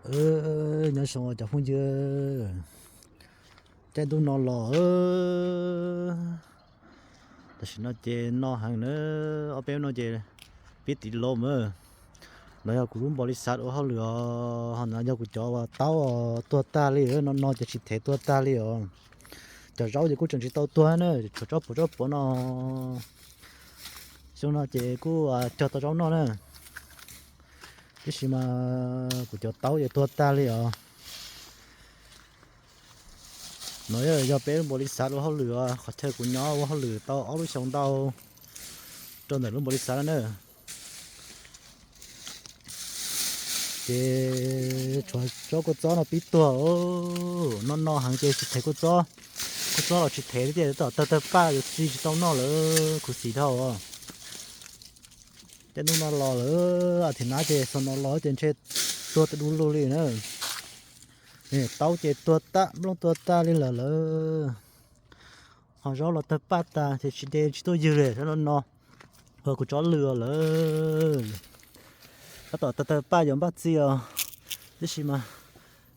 Nyob zoo cov phooj ywg, caij ntuj no los, tam sim no ces no heev na, ob peb hnub no ces pib tiv los mas. No yog kuv lub npaum li xav ua hauj lwm os, ho no yog kuv cov uas taub tuag tag li, no no ces tsis thev tuag tag li os. Cov zaub ces kuj tseem tsis tau tuag na, tshuav tsob puav tsob puav no. Xyoo no ces kuj cog tau zaub noj na, tiam sis mas kuv cov taub ces tuag tag li os. No yog peb lub npaum li xav ua hauj lwm os, qhov chaw kuv nyob ua hauj lwm tau ob lub xyoo ntau rau ntawm lub npaum li xav na. Ces tshuav tsob kua txob no pib tuag, no no heev ces tsis thev kua txob. Kua txob los tsis thev thiab ces tom tawg tawg paj yuav txi tsis tau noj lawm, khuv xim dhau. Caij ntuj no los lawm, a thiv nab ces xyoo no los ces ntshe tuag du lug li na. Taub ces tuag tag, nplooj tuag tag li lawm lawm. Ho zaub los tawg paj tag ces tsis de tsis tuaj ywg li, no no. Ua kuv tsob lws lawm. Tab tom tawg tawg paj yuav npaj txi os, tiam sis mas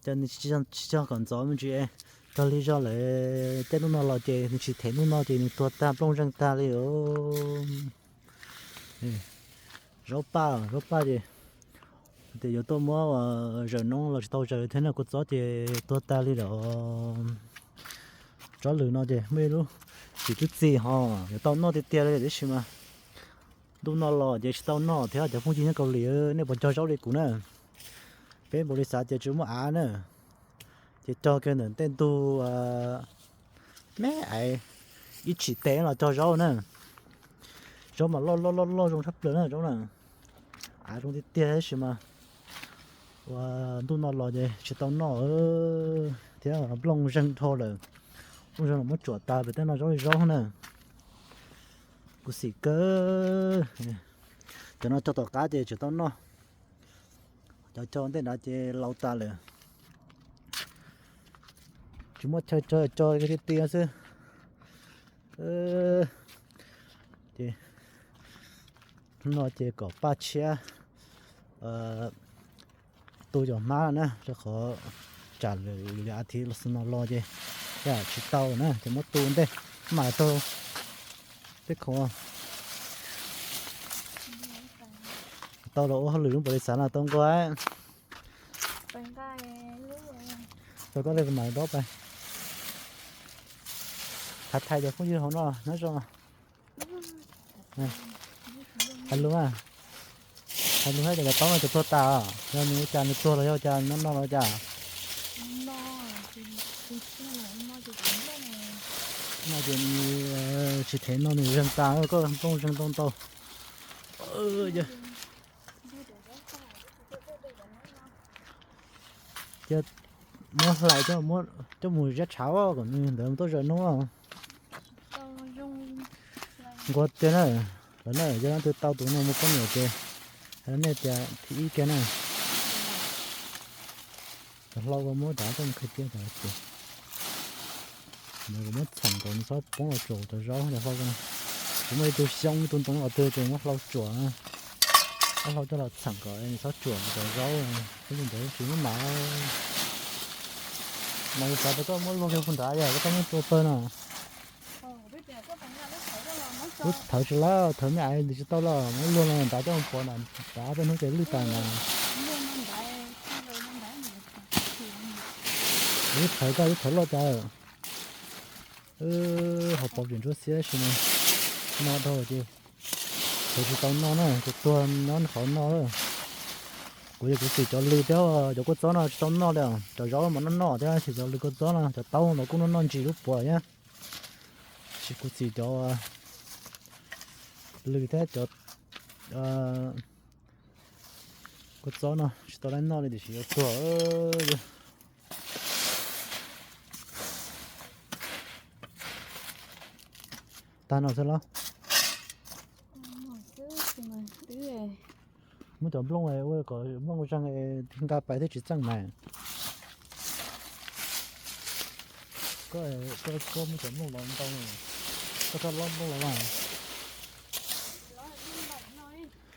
cov nws tsis cog kom ntxov me ntsis, tag li zog lawm. Caij ntuj no los ces nws tsis thev, ntuj no ces nws tuag tag, nplooj zeeg tag li os. Zaub paj, zaub paj ces tias yuav tuaj muab zaws noob los tsis tau zaws thiab na, kua txob ces tuag tag li lawm. Tsob lws no ces muaj ib lub tsis twb txi ho yuav tau noj tiag tiag li, tiam sis mas ntuj no los ces tsis tau noj thiab. Cov phooj ywg nyob Kaus Lim, nej puas cog zaub li kuv na? Peb npaum li xav ces tsis muaj av na, ces cog kiag ntawm tej ntug me aiv ib tshim tes los cog zaub na. Zaub mas loj loj loj loj zoo tshaj plaws na zaub na. Av zoo tiag tiag tab sis mas ua ntuj no los ces tsis tau noj thiab, nplooj zeeg dhau lawm. Nplooj zeeg los muab tsuam tas pem tej no zaub li zaub na. Kuv xim kawg. Cov no cog tom qab ces tsis tau noj. Cov cog ntej nrad ces laus tas lawm. Tsis muaj chaw cog, cog tiag tiag xwb. Ces no ces kom paj tshiab tu cov hmab na, rau qhov tsam lwm, lwm a thiv los xwb no los ces tsis tau na, ces muab tu ntej mam taug peb khoom. Tau los ua hauj lwm lub npaum li xav no tau nqua. Tau koj li mam dob pais. Hais thaij cov phooj ywg hauv no nyob zoo. Hais lus, hais lus hais tias cov taub no cov tuag tas, yog nws ua cas nws tuag los yog ua cas, noj noj los ua cas? No ces nws tsis thev no nws zeeg tas, koj nplooj zeeg ntau ntau. Cia muab hlais coj mus ziab tshav kom nws ntawd tuaj zaws noob. Nquag tiag na, lawv na, yog leej twg tau tus no mus poj niam ces hais rau nej tias thib ib kiag na. Cov hlau ko muab dav coj mus qhib tiab cov ces, nws kuv muab txheem kom nws txhob poob los tsuam cov zaub cov hlau ko. Kuv muaj ib tug xyoob ib tug ntoo qhov twg ces muab hlau tsuam, muab hlau coj los txheem kom nws txhob tsuam cov zaub. Ib tug ntawd tsis muab mam, mas xav tias koj muab luag kiag puag nrad yog koj muab tua pawg no. Lub thawv tsis lawm, thawv me aiv ntws tsis tau los muab luag los nrad coj mus pov nrad, peb hnub ces lwj tas na. Lub thawv koj lub thawv loj cas, ho pov pem ntsuab xiab sis mas no dhau ces thawv tsis tau noj na, ces tuag nyob qhov no lawm. Kuv yog kuv xim cov lws thiab cov kua txob no tsis tau noj li, cov zaub mas noj noj thiab, xim cov lws kua txob no, cov taub los kuj noj noj ntsis lub puav thiab. Sis kuv xim cov lws thiab cov kua txob no tsis tau lab noj li tiam sis yuav tuag. Tag no xwb los? Muab cov nplooj ua kom nplooj zeeg nqa pais thiaj tsis txeej mas. Koj, koj muab cov nplooj los ntau, koj txhob lob nplooj los mas.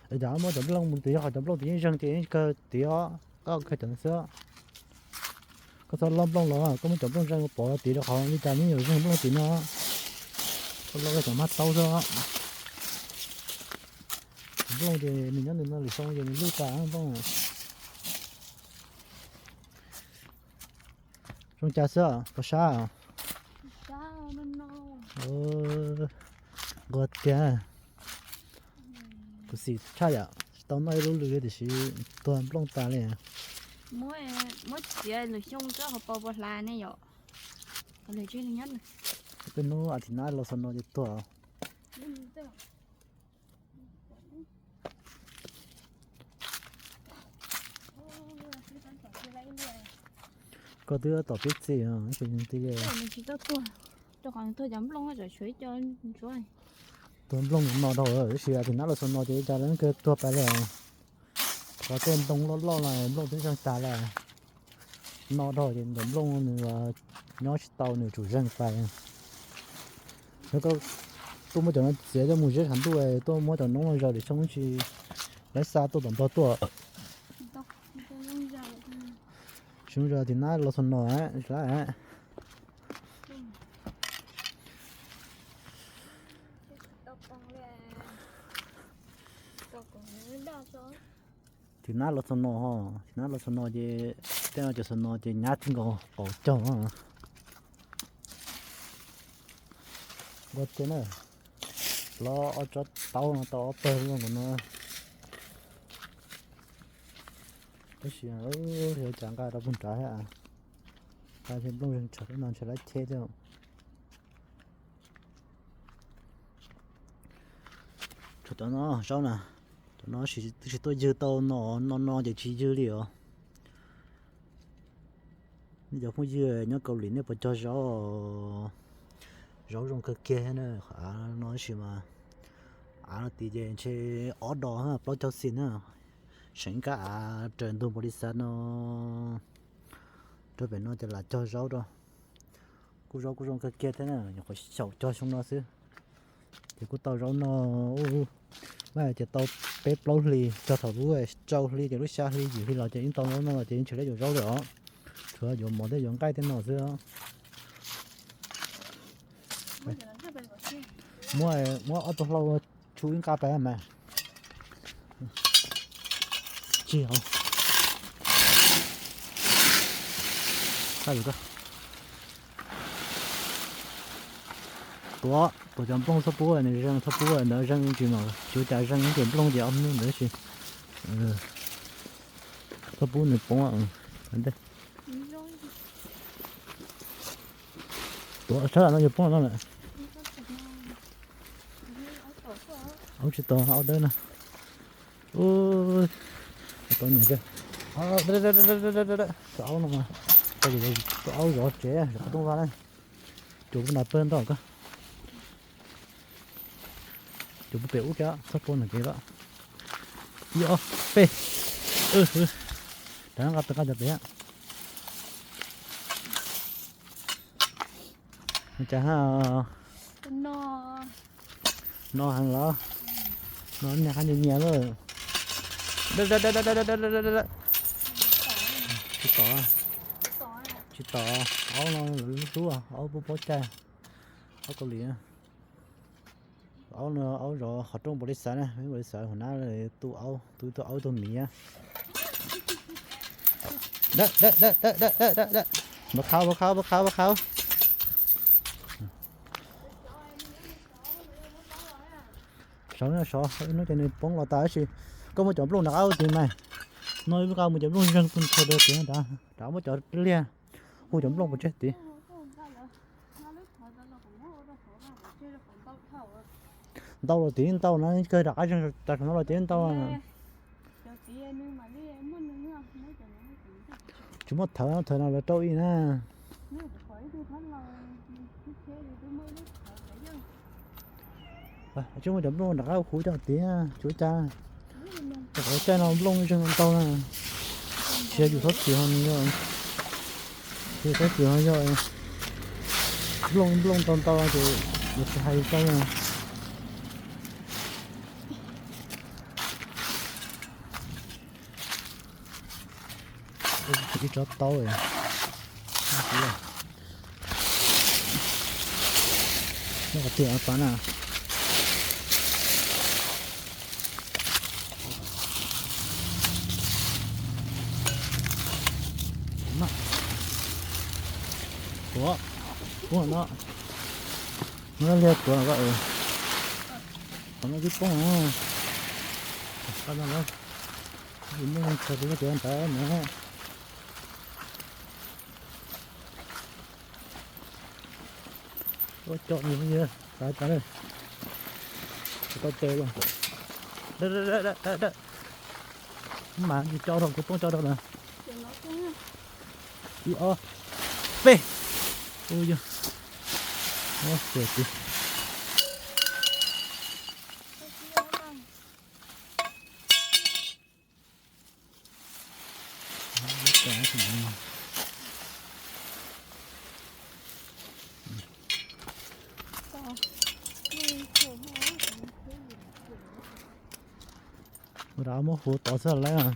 Cas muab cov nplooj mus tiav, qhov cov nplooj tiav yeej zeeg ces yeej kawg tiav os. Koj khaws cov no xwb. Koj txhob lob nplooj los, koj muab cov nplooj zeeg pov tid rau qhov li cas nws yuav zeeg nplooj tim no. Koj lob cov mab taub xwb. Nplooj ces nws nyob ntawm no lwm xyoo ces nws lwj tas nplooj. Zoo cas xwb, pos sab? Nquag tiag. Kuv xim tshaj yam tsis tau noj ib lub lw tiam sis tuag nplooj tas li. Muab txiav lwm xyoo tso qhov pos puas hlav ne yom. Peb hnub a thim nab los xov no ces tuag. Koj twb tom peb txij, tuag nplooj no dhau, tab sis a thim nab los xov no ces ib co lawv kawg tuag tas li. Qhov tej ntoo loj loj no nplooj twb zeeg tas lawm. No dhau ces ntawm nplooj nws nyob tsis tau, nws tsum zeeg tas. Yog koj tuaj muab cov no txiav coj mus ziab tshav ntuj, tuaj muab cov noob no zaws lwm xyoo tsis laib xa tuaj tom ntog tuaj. Xyoo zaws thim nab los xov no lawm. Thim nab los xov no, thim nab los xov no ces tej no cov xov no ces nyab txij nkaus qaum caug. Ua tiag na, los ob tsob taub no tau ob pawg zoo nkaus no. Tab sis yog cas nqa rau puag nrad, nqa nplooj zeeg tshav no ntshe lawv cheb thiab. Tshuav cov no zaub na, cov no twb tsis tuaj ywg tau no, no no ces tsis ywg li os. Nej cov phooj ywg nyob Kaus Lim nej puas cog zaub? Zaub zoo kawg kiag thiab na, av no tab sis mas av no tid ces ntshe ob dos plaub caug xim na, seem kab av raws ntug npaum li xav no. Rau pem no ces lam cog zaub rau. Kuj zaub kuj zoo kawg kiag thiab na, nyuam qhuav xyaum cog xyoo no xwb. Ces kuj tau zaub no, vaj ces tau peb plaub hlis, cog thaum lub rau hli ces lub xya hli yim hli los ces yeej tau zaub no los ces yeej tsis lab yuav zaub li os. Tsuas yuav mov thiab yuav nqaij tej no xwb. Muab, muab ob tug hlau tshu ib nqa pais mas. Tsis hauv. Tuav, tuav cov nplooj txhob pub nws zeeg, txhob pub ntawd zeeg tsis mas tsis ua cas, zeeg ces nplooj ces ob hnub ntawd tsis, txhob pub nws poob. Tuav sab no yog poob no lawm. Aub tsis tau, aub dawb no. Tau nyiam tiag. Tus aub no, tus aub zov tsev zov qhov rooj vag na. Cov pub nram pawg ntau koj. Cov pub pem ub kiag txhob pub nram kev lawm. Ib ob peb. Rov nqa tau koj cov pem. Cas ha. No heev los? No niag qab nyias nyias lawm. Tsis tom, tsis tom. Aub no lawv lub hlub, aub pub pob caj, aub Kaus Lim. Aub no aub zov qhov rooj npaum li xav na, npaum li xav, hauv nab tu aub, tu ib tug aub ib tug miv. Npau khau, npau khau, npau khau, npau khau. Sov, sov, ib hnub ces nws poob los tas tab sis koj muab cov nplooj nram qab ua tid mas. No wb nqa mus cov nplooj zeeg pug txog rau tid nrad, rov muab cov liag hu cov nplooj pov tseg tid. Ntau los tid ntau na, kawg rov qab zeeg tas saum no los tid ntau. Tsis muaj thawv, thawv no lawv rau ib na. Tsis muaj cov nplooj nram qab hu coj tid, tsis ua cas. Cov qhov caij no nplooj zeeg ntau na. Tsis yog yus txhob txwm ho nws yog, tsis yog txhob txwm ho yog nplooj, nplooj ntau ntau ces yus tsis hais tau na. Ib tsob taub. Nyob qhov twg pab na? Tuav, tuav no, no liag tuav no, qhov no twb poob no. Qab no, tsis muaj neeg txog ces koj tuav ntawd na. Ua cov nws yog tas tas, tsis tau tes los. Mas tsis coj rau, kuv toob coj rau na. Ib ob peb. Ua yog, ua tiag. Ua rau muab hu tod xwb lawm.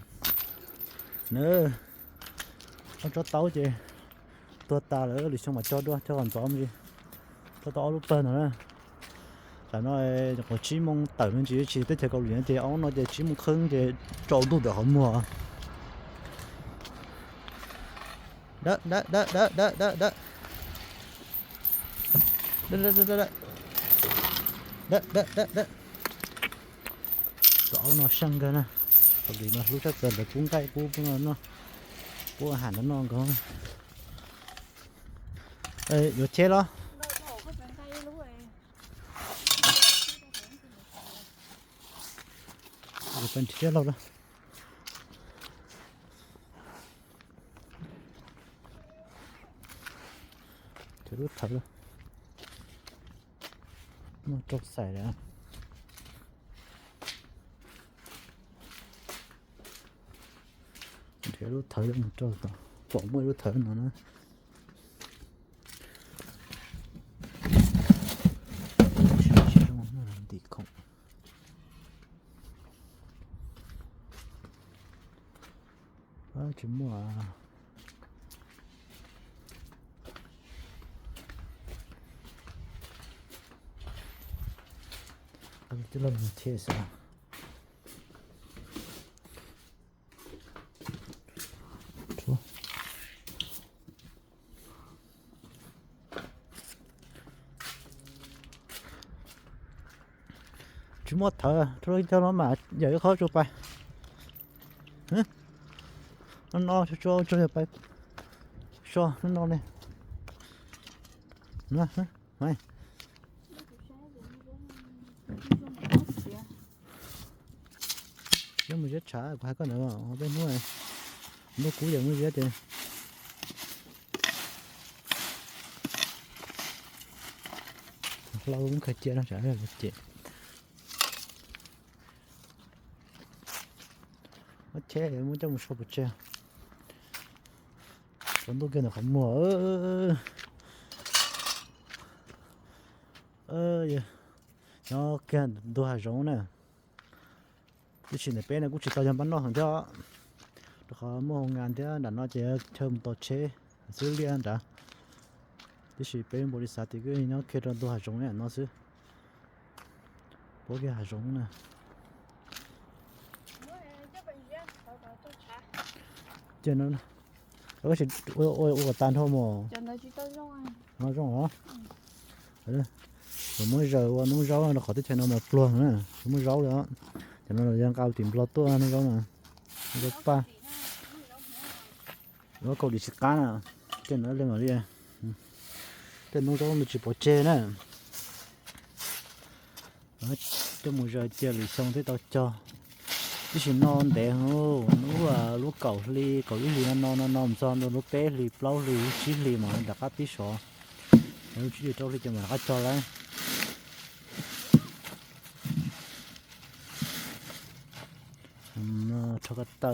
Nws, ob tsob taub ces tuag tas lawm, lwm xyoo mam cog dua, cog kom ntxov mus li. Cog tau ob lub pawg no na. Tam no nyuam qhuav tsib moos tawm me ntsis, tsis teb chaws Kaus Lim no ces ob no ces tsib moos kheeb ces tsaus ntuj ntawm qhov muag. Dawb dawb dawb dawb dawb dawb dawb. Dawb dawb dawb dawb dawb. Dawb dawb dawb dawb. Tus aub no seej kawg na. Kaus Lim mas hlub tshaj plaws, lawv pub nqaij pub, pub no noj, pub a has no noj nkaus. Yuav cheb los? Yuav pab nrhiav lauj. Nrhiav lub thawv, muaj rau xais lawm. Nrhiav lub thawv mus rau tom, pom muaj lub thawv no na. Ntim khoom. Tsis muaj. Tij laug mus cheb xwb. Tsis muaj thawv, rau ib co no mas yawm ib qho tsuas pais. No no tsuas tsuas yawm pais so no no ne. Yog mus ziab tshav kuv hais koj ntawd, peb hnub ntuj kub yawm mus ziab ces hlau muab khaws cia no tsam ces. Muab cheb muab coj mus sau pov tseg. Tsaus ntuj kiag ntawm qhov muag. Nyob kiag ntug hav zoov na. Tiam sis ntawm peb no kuj tsis tau yog npab noj heev thiab, rau qhov muaj hoo nkas thiab, nram no ces chaw mus tos tsheb xwb liaj nrad. Tiam sis peb npaum li xav tias kuj nyob kiag rau ntug hav zoov no xwb. Puab kiag hav zoov na. Ces no, ua kom tas nrho mos. No zoo os. Lawv muab zaws ua noob zaub rau qhov teb chaws no mas pluag na, tsis muaj zaub li os. Cov no yog nqa tim Nplog tuaj noob zaub na. Zaub paj. Zaub Kaus Lim tsis qab na. Tej no li mam li, tej noob zaub no tsis pov tseg na. Coj mus zaws cia lwm xyoo thiaj tau cog. Tab sis no ntev, hnub lub kaum hli kaum ib hlis no no no no mus txog lub peb hlis plaub hlis lub tsib hlis mas nram qab pib sov. Lub tsib hlis rau hli ces mam rov qab cog lawm. Rho ko taw.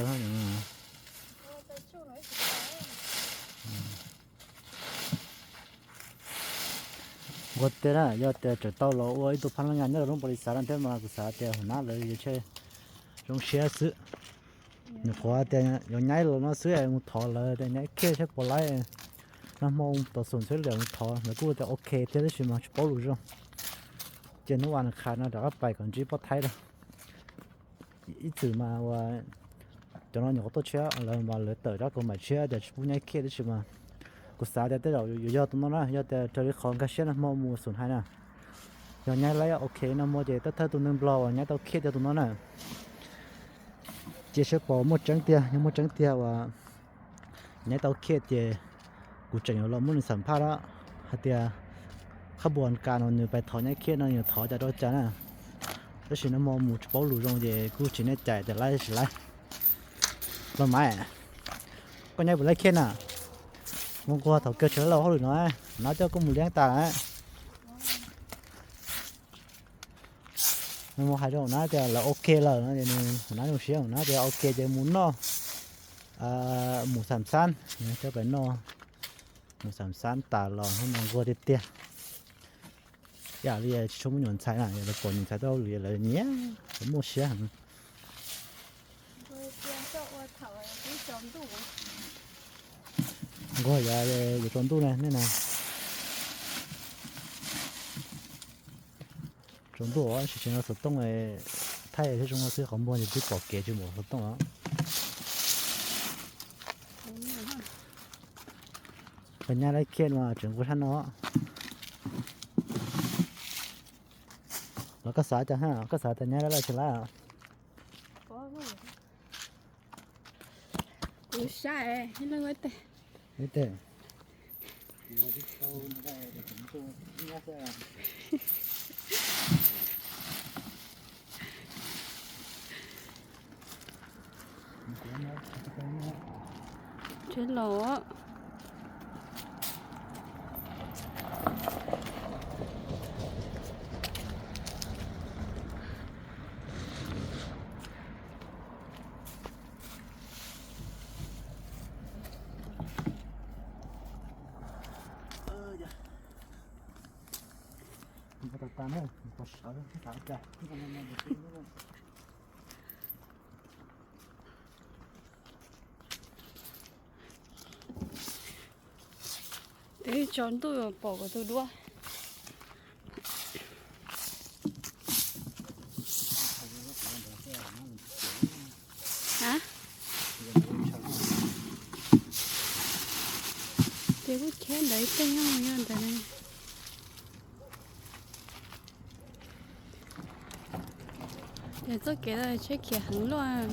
Nquag tiag na, yog tias tseem tau los ua ib tug phab laj nyaj nyob rau lub npaus lis xav no thiab mas kuv xav tias hauv nab lawv yuav tshem zoo siab xwb. Nyuam qhuav tias yuav nyaib los no xwb mus thov lawv tias nyaib khiaj seb puas laib. Nag hmo mus tom xoom txhiab liam mus thov lawv kuj tias ok thiab tab sis mas tsis paub lus zoo. Ces hnub uas nws qhia no rov qab pais kom ntsib poj thaib rau. Ib txwm mas ua cov no nyuam qhuav tuaj tshiab lawv mas lawv tawm rab kaus maim tshiab tias tsis pub nyaib khiaj tab sis mas kuv xav tias tej zaum yuav yog tus no na, yog tias raws li qhov nkag siab nag hmo mus xoom hais na, yog nyaib laib ok nag hmo ces thawj thawj tus neeg nplog uas nyaib tau khiaj yog tus no na. Cia seb puas muaj tseeb tiag, yog muaj tseeb tiag uas nyaib tau khiaj ces kuv tseem yuav los muab nws xam phaj lawm hais tias qhab npuas kas no nws pais thov nyaib khiaj no nws thov cas rau cas na. Tab sis nag hmo mus tsis paub lus zoo ces kuj tsis nej cais tias laib tsis laib. Los mas, koj nyaib puas laib khiaj na? Nquag nquag thaum kawg tsis laib los hauj lwm no, nab coj koj mus liab tas lawm. Nws mus hais rau nab tias lawv ok lawm no, nab zoo siab, nab tias ok ces mus noj, mus xam xab, coj pais noj, mus xam xab tas los hnub no nquag tiag tiag. Yam li tsis tshua muaj nyuam ntxhais na, yog lawv pom nyuam ntxhais tau hauj lwm lawv nyiam, lawv muaj siab heev. Nquag yog yuav tsaus ntuj na, nej na. Tsaus ntuj os, tsis tseem no xov tooj, thaij thiab zoo no xwb, qhov muag ces twb pom kev tsis mus xov tooj os. Peb nyab laib khiaj mas tseem nquag sab no. Los koj xav cas, koj xav tias nyab laib los tsis laib? Kuv saib ib leeg ib teg. Tsev los. Twb tsaus ntuj pom kuv tus duab. Ces kuj cheb ntawd ib teg nyob mus yog ntawd ne. Ces txoj kev tsheb khiav heev luaj.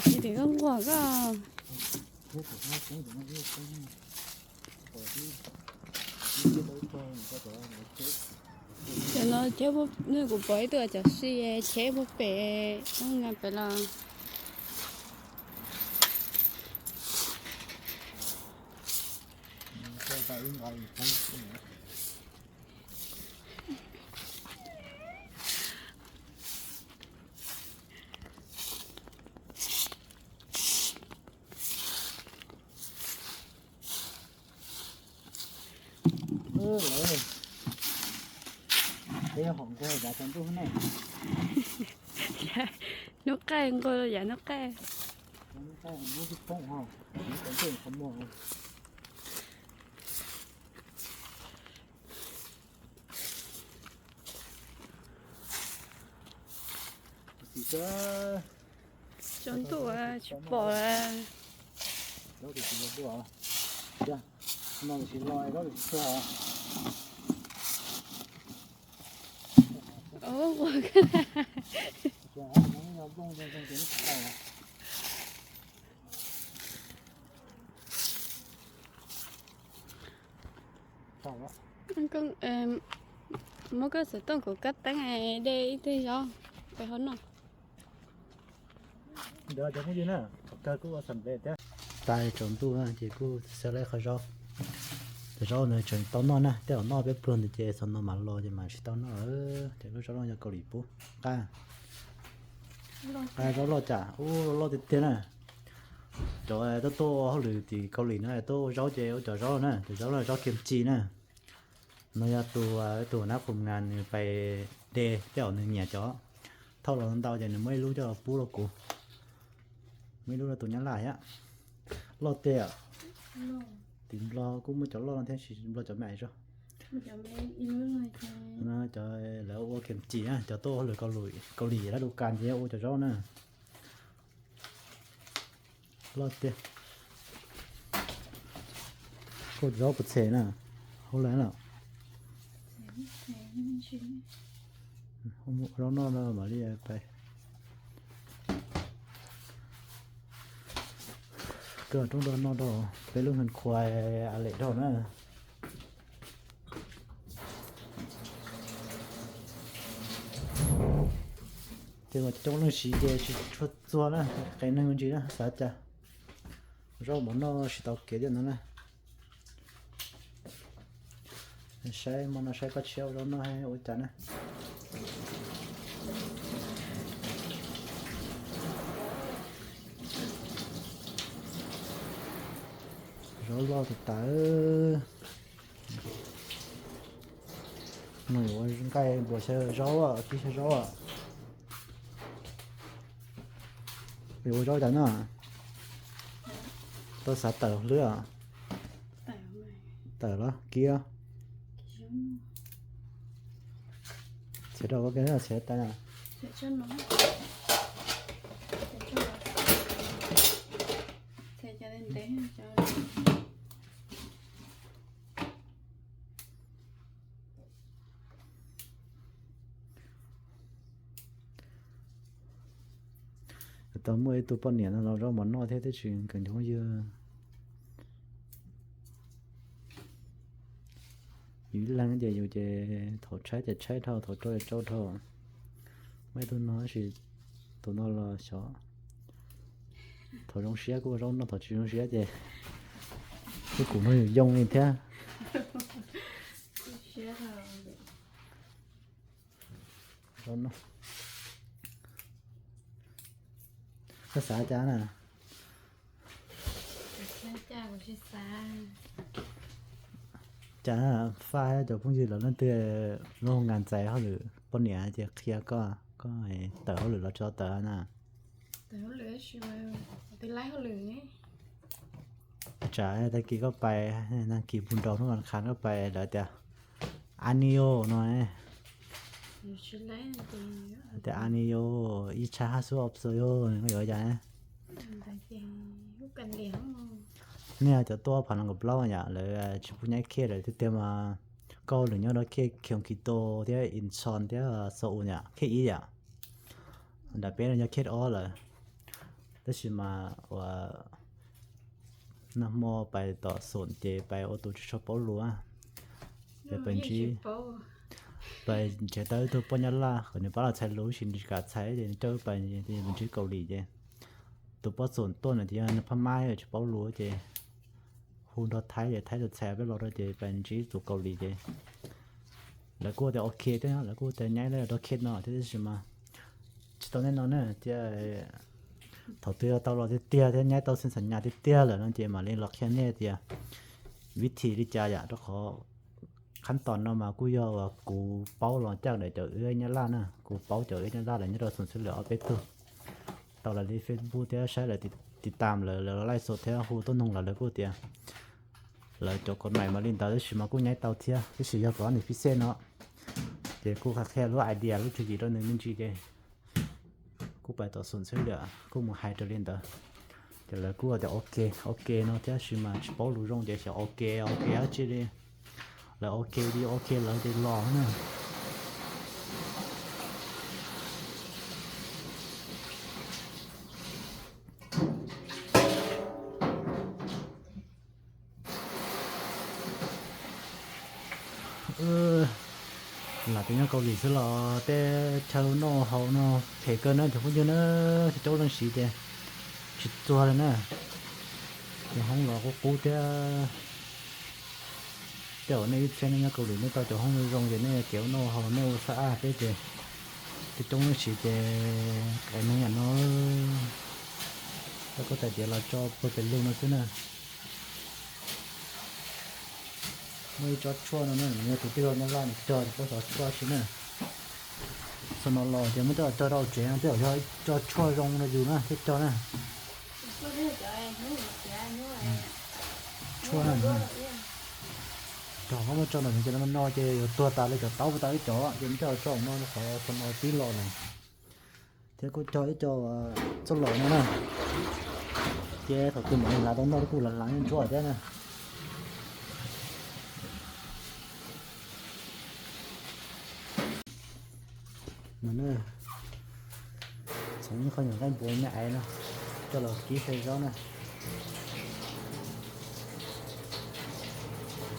Tsis tim koj nquag koj. Cov no cheb, kuv pom ib tug cov si cheb puag pem, peb los. Hnub qaij nquag yav hnub qaij. Tsaus ntuj tsis pom. Muab koj xov tooj kuv kab teeb de ib teg zaub peb ho noj. Ntawd cov phooj ywg na, qhov kawg kuj ua xam npe thiab. Tais tsaus ntuj na ces kuj xav laib qhov zaub. Zaub no tseem tau noj na, tej zaum noj peb pluag ntawd ces xav no mas los ces mas tsis tau noj. Ces lub zaub no yog Kaus Lim pub. Qab, qab zaub loj cas, ub, loj tiag tiag na. Cov tuaj tuaj hauj lwm tim Kaus Lim no tuaj ua zaub ces ua cov zaub na, cov zaub no zaub kimchi na. No yog tus, tus nab qhum ngas nws pais de tej zaum nws nyiam cov thauj los ntau ces nws muab ib lub coj los pub rau kuv. Muab ib lub rau tus nyab laj thiab. Loj tiag. Tim Nplog kuj muaj cov loj no thiab, sis Nplog cov me zog. Cov lawv ua kimchi na, cov tuaj hauj lwm Kaus Lim lab du kas ces ua cov zaub na. Loj tiag. Kuj zaub puas txhe na, hauv lawm na. Zaub noj no mam li pais. Kawg roob rau noj rau peb lub hwv khua a lem rau na. Ces mas coob leej siv ces tsis tshua txuag na, qee neeg me ntsis na, xav cas. Zaub mov noj tsis tau kev tiag no na. Saib hmo no saib koj tshiab ua zaub noj ua cas na. Zaub loj tas tas. No yuav ua nqaij npuas xyaw zaub, kib xyaw zaub. Yuav ua zaub cas no? Tau xav tawm hlwb. Tawm los kib. Txiav rau ua ke, txiav tas. Tau muaj ib tug poj niam no los zaub mov noj thiab, tab sis nkawd cov phooj ywg yus ib leeg ces yus ces thaum tshaib ces tshaib dhau, thaum tsau ces tsau dhau. Muaj ib tug no tab sis tus no los xyov, thaum zoo siab kuj ua zaub noj, thaum tsis zoo siab ces kuj kuv no yus yoo li thiab. Koj xav cas na? Cas faj cov phooj ywg lawv leej twg lub nkas ntxais hauj lwm poj niam ces qhia koj, koj tawm hauj lwm los tsis tau tawm na. Tsam tag kis koj pais, tag kis pus nraus hnub kha koj pais lawv tias anio no, tias anio ib tshab hab xub ob xo yo, koj yuav cas? Nej cov tuaj phav nees nkaum plaub yom, lawv tsis pub nyaib khej lawm tiag tiag mas, koj hauj lwm nyob rau khej Gyeonggi-do thiab Incheon thiab Seoul yom, khej ib yom. Nram peb no nyob khej ob lawm. Tab sis mas ua nag hmo pais tom xoom ces pais ua tus tsis tshua paub lus, ces pais ntsib, pais nrhiav tau ib tug poj Nyab Laj kom nws pab los txhais lus, sis nws tsis kam txhais ces nws coj wb pais, pais ntsib Kaus Lim ces tus poj xoom tuaj na ces yog nws phab mab tsis paub lus ces hu nrog Thaib ces Thaib tau txhais peb los rau ces pais ntsib tus Kaus Lim ces lawv kuj tias ok thiab, lawv kuj tias nyaib rau khej no thiab, tab sis mas tsis tau nej no na, tias thaum twg tau los tiag tiag thiab nyaib tau xeeb xam nyas tiag tiag lawm no ces mam li los qhia nej tias vib thim li cas yom, rau qhov khab toos no mas kuj yog uas kuv paub los caj ntawm cov wb Nyab Laj na, kuv paub cov wb Nyab Laj lawv nyob rau xoom xwb lawm ob peb tug, tau lawv li Facebook thiab saib lawv tiv tam lawv, lawv laij xo thiab hu tuaj noog lawv, lawv kuj tias lawv cov kom maim mas li ntawd tab sis mas kuj nyaib tau thiab, tab sis yog kom nim pib xej no ces kuj qhia lub idea lub tswv yim rau nws me ntsis ces kuj pais tom xoom xwb lawm kuj mus hais raws li ntawd. Ces lawv kuj tias ok, ok no thiab sis mas tsis paub lus zoo ces xyov ok, ok dab tsi li. Lawv ok li ok lawv ces los na. Lam tias nyob Kaus Lim xwb los tej chaw noj haus no phem kawg na cov phooj ywg na, coob leej siv ces tsis txuag li na. Ces hoob los qub qub thiab. Tej zaum nej ib txhia nej nyob Kaus Lim nej tau cov hoob zoo zoo ces nej kev ua noj haus nej ua xab aj thiab ces coob coob nej siv ces qev neeg yam no. Coj koj tais diav los tso puag pem lug no xwb na. Muaj ib tsob tshuaj no na, nws yog tus tij laug Nyab Laj nws cog ces koj xov tshuaj si na. Txog no los ces muab coj los cog rau tsev no, tej zaum yog ib tsob tshuaj zoo rau yus na thiaj cog na. Tshuaj na, cog koj muab tso ntawm no ces no no ces yuav tuag tas li cov taub puas tau ib cov ces muab coj los tso no qhov txog no pib los na. Thiab kuj cog ib co txoj lom no na. Ces thaum twg mam li lav tau noj kuj lav lav ntsuab thiab na. No na, txhoov ib qho nyuam nqaij npua me aiv no coj los kib xyaw zaub na.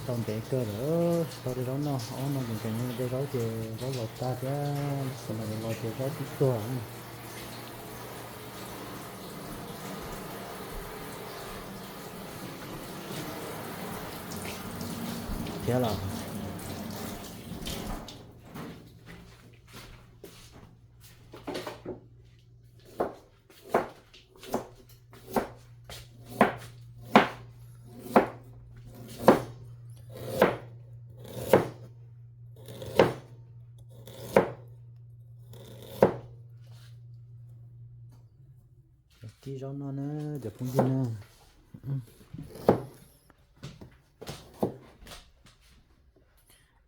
Tau ntev kawg lawm, tsis tau de zaub noj, ob no ces nkees de zaub ces zaub los tag thiab, xyoo no los ces zaub twb tuag. Thiab los kib zaub noj na, cov phooj ywg na.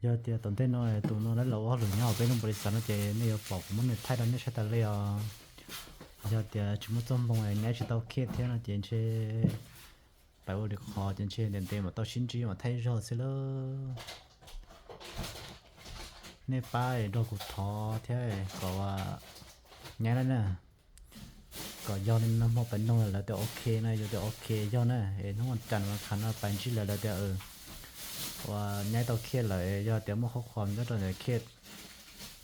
Yog tias tom ntej no tus no lawv los ua hauj lwm nyob hauv peb lub npaus lis xav no ces nej yuav pom kuv muab nws thaij rau nej saib tas li os. Yog tias tsis muaj txoj hmoo nyaib tsis tau khiaj thiab no ces ntshe pais ua lwm qhov ces ntshe ntev ntev mam tau sib ntsib mam thaij zog xwb lauj. Nej pab nrog kuv thov thiab kom nyaib na. Kom yog li no hmo pais noog lawv tias ok na, yog tias ok yog na, es hnub ua cas no khav no pais ntsib lawv lawv tias uas nyaib tau khiaj lawm, yog tias muaj qhov khuam nyob rau ntawm khiaj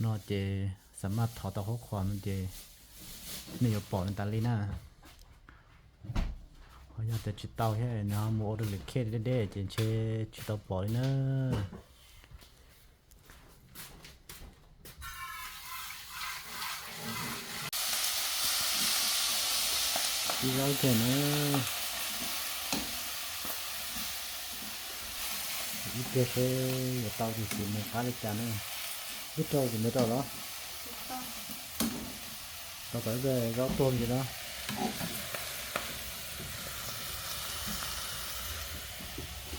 no ces xam maj thov tau qhov khuam no ces nej yuav pom li tas li na. Ho yog tias tsis tau thiab nws ho mus ua rau lwm khiaj deb deb ces ntshe tsis tau pom li na. Ib zaub kiag na. Ib pliag seb yuav tau tsis tsis mus qab li cas na. Ib rau tsis mus rau los? Tau kom zaub tuag li no.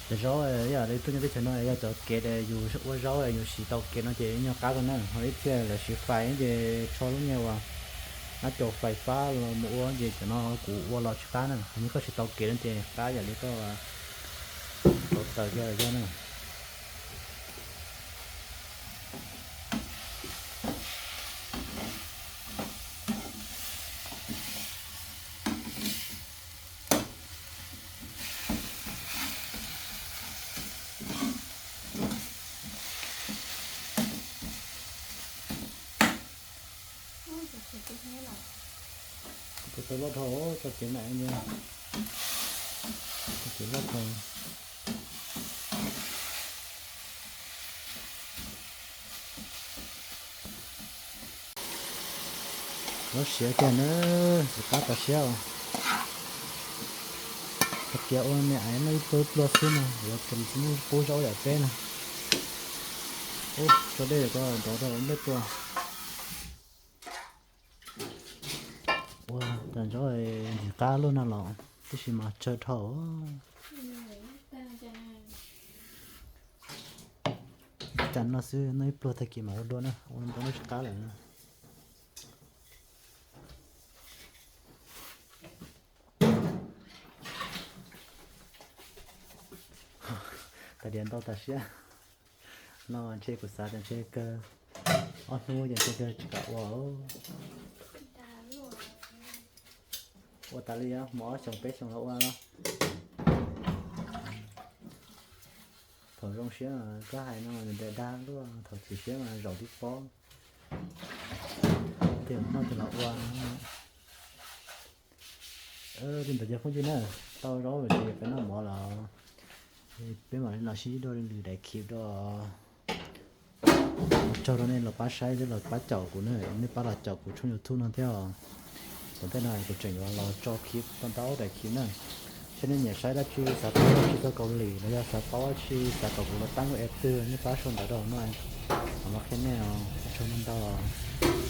Cov zaub ib yam li tuaj nyob teb chaws no yog cov kev yus ua zaub yus siv tau kev no ces nyuag qab rau na, ho ib txhia lawv siv fais ces tsho lub nyuag uas ab caus fais fab los mus ua ces cov no kuv ua los tsis qab na, ho yog koj siv tau kev no ces qab yam li koj tau taws kiag yog na. Kuv tau loj dhau, txoj kev na, txoj kev loj dhau. Zaub siav kiag na, tsis qab tas siab os. Tag kiag ua me aiv noj ib pluag ib pluag xwb no, yuav tsis muaj qub zaub yam peb na. Ub, tso dej ko nrov rau nplej tua. Ua cas zaub ntxim qab luaj no los tib si mas tsawg dhau. Cas noj xwb, noj ib pluag tag kis mas ua dua na, ua ntau noj tsis qab lawm. Tais diav ntau tas siab no, ntshe kuv xav tias ntshe kawg ob hnub ces ntshe kawg tsis kam ua. Ua tas li mus ob xyoos peb xyoos los ua. Thaum zoo siab koj hais no nws dag dag luaj, thaum chim siab mas zaum tib pob. Tej zaum noj tej los ua. Li ntawd cov phooj ywg na, tau zaub lawm ces peb noj mov los. Peb mam li los sib ntsib dua lwm daim clip dua. Ua tsaug rau nej los pab saib thiab los pab caum kuv na, nej pab los caum kuv tshooj YouTube no thiab os. Tom ntej no kuv tseem yuav los tso clip tau ntau daim clip na. Saib nej nyiam saib dab tsi, xav paub dab tsi txog Kaus Lim los yog xav paub dab tsi xav kom kuv los tab ua es twg, nej pab sau ntawv rau hauv no, kuv mam qhia nej os. Ua tsaug ntau ntau os.